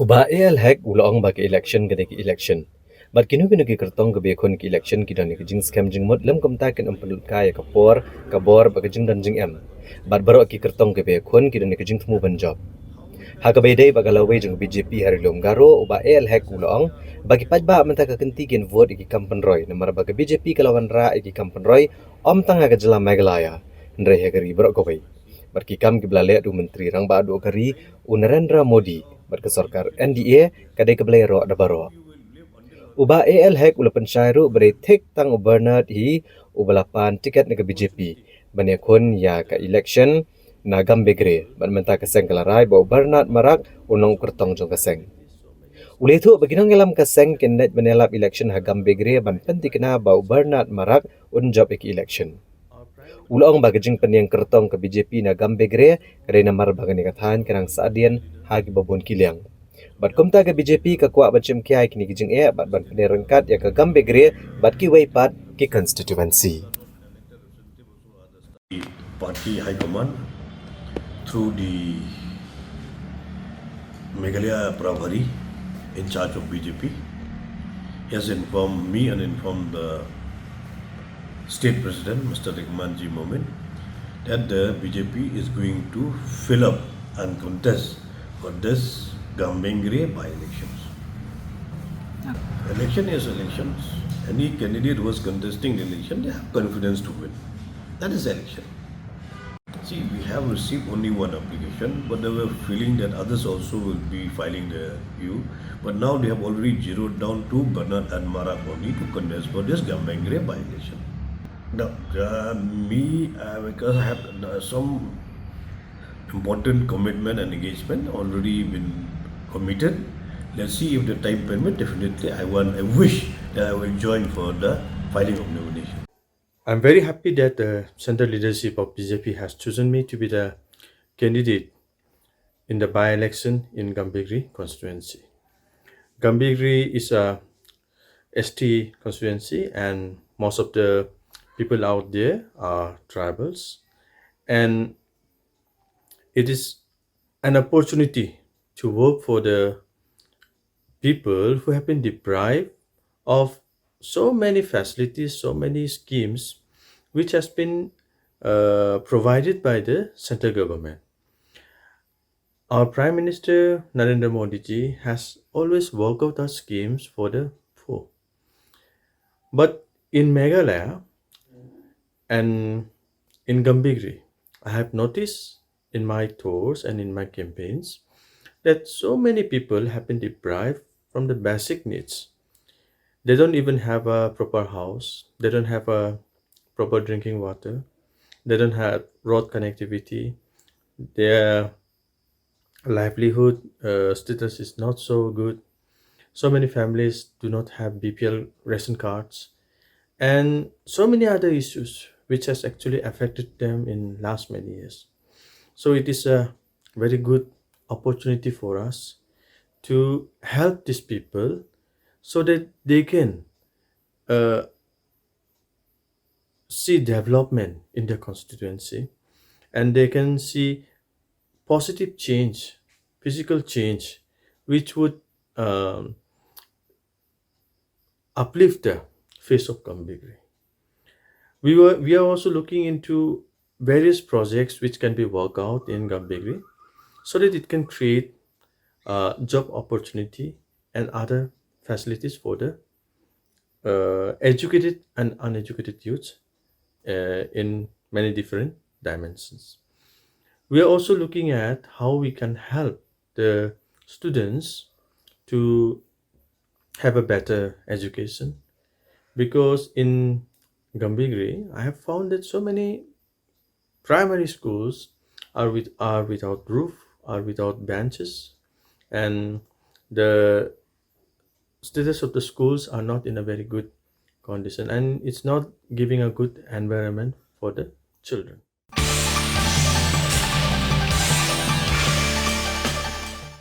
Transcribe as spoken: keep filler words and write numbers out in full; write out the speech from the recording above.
U Bah A L Hek u la ong ba ka election ka dei ka election. Bad kino kino ki kyrtong kiba khun ki election ki don ïa ka jingskhem jingmut lem kumta kin ym pynlut kai ïa ka por, ka bor bad ka jingdon jingem. Bad baroh ki kyrtong kiba khun ki don ïa ka jingthmu ban jop. Ha kaba ïadei bad ka lawei jong ka B J P ha Ri Lum Garo, u Bah A L Hek u la ong ba ki paidbah mynta ka kynti kin vote ïa ki kam pynroi namar ba ka B J P ka la wanrah ïa ki kam pynroi ym tang ha ka jylla Meghalaya hynrei ha ka ri baroh kawei. Bad ki kam kiba la leh da u Myntri Rangbah Duh ka ri u Narendra Modi bad ka sorkar N D A ka dei kaba la ïaroh da baroh. U Bah A L Hek u la pynshai ruh ba dei thik tang u Bernard hi uba la pan tiket na ka B J P ban ïakhun ïa ka election na Gambegre bad mynta ka seng ka la rai ba u Bernard Marak u long u kyrtong jong ka seng. U la ïathuh ba ki nongïalam ka seng kin leit ban ïalap election ha Gambegre ban pynthikna ba u Bernard Marak un jop ïa ka election. U la ong ba ka jingpynïeng kyrtong ka B J P na Gambegre ka dei namar ba kane ka thaiñ ka nang sahdien ha kiba bun ki liang. Bad kumta ka B J P ka kwah ban shim khia ïa kine ki jingeh bad ban pynïeng ryngkat ïa ka Gambegre bad kiwei pat ki constituency. Party High Command through the Meghalaya Prabhari in charge of B J P. He has informed me and informed the state president, Mister Rahman G Momin, that the B J P is going to fill up and contest for this Gambegre by-elections. Election is elections. Any candidate who is contesting the election, they have confidence to win. That is election. See, we have received only one application, but they were feeling that others also will be filing their view. But now they have already zeroed down to Bernard and Marak only to contest for this Gambegre by-election. Now, uh, me, uh, because I have uh, some important commitment and engagement already been committed. Let's see if the time permit. Definitely, I want, I wish that I will join for the filing of nomination. I'm very happy that the central leadership of B J P has chosen me to be the candidate in the by-election in Gambegre constituency. Gambegre is a S T constituency, and most of the people out there are tribals, and it is an opportunity to work for the people who have been deprived of so many facilities, so many schemes which has been uh, provided by the central government. Our Prime Minister Narendra Modi ji has always worked out our schemes for the poor. But in Meghalaya and in Gambegre, I have noticed in my tours and in my campaigns that so many people have been deprived from the basic needs. They don't even have a proper house, they don't have a proper drinking water, they don't have road connectivity, their livelihood uh, status is not so good. So many families do not have B P L ration cards, and so many other issues which has actually affected them in last many years. So it is a very good opportunity for us to help these people so that they can uh, see development in their constituency, and they can see positive change, physical change, which would um, uplift the face of Gambegre. We were we are also looking into various projects which can be worked out in Gambegre, so that it can create uh, job opportunity and other facilities for the uh, educated and uneducated youths uh, in many different dimensions. We are also looking at how we can help the students to have a better education, because in Gambegre, I have found that so many primary schools are with are without roof, are without benches, and the status of the schools are not in a very good condition, and it's not giving a good environment for the children.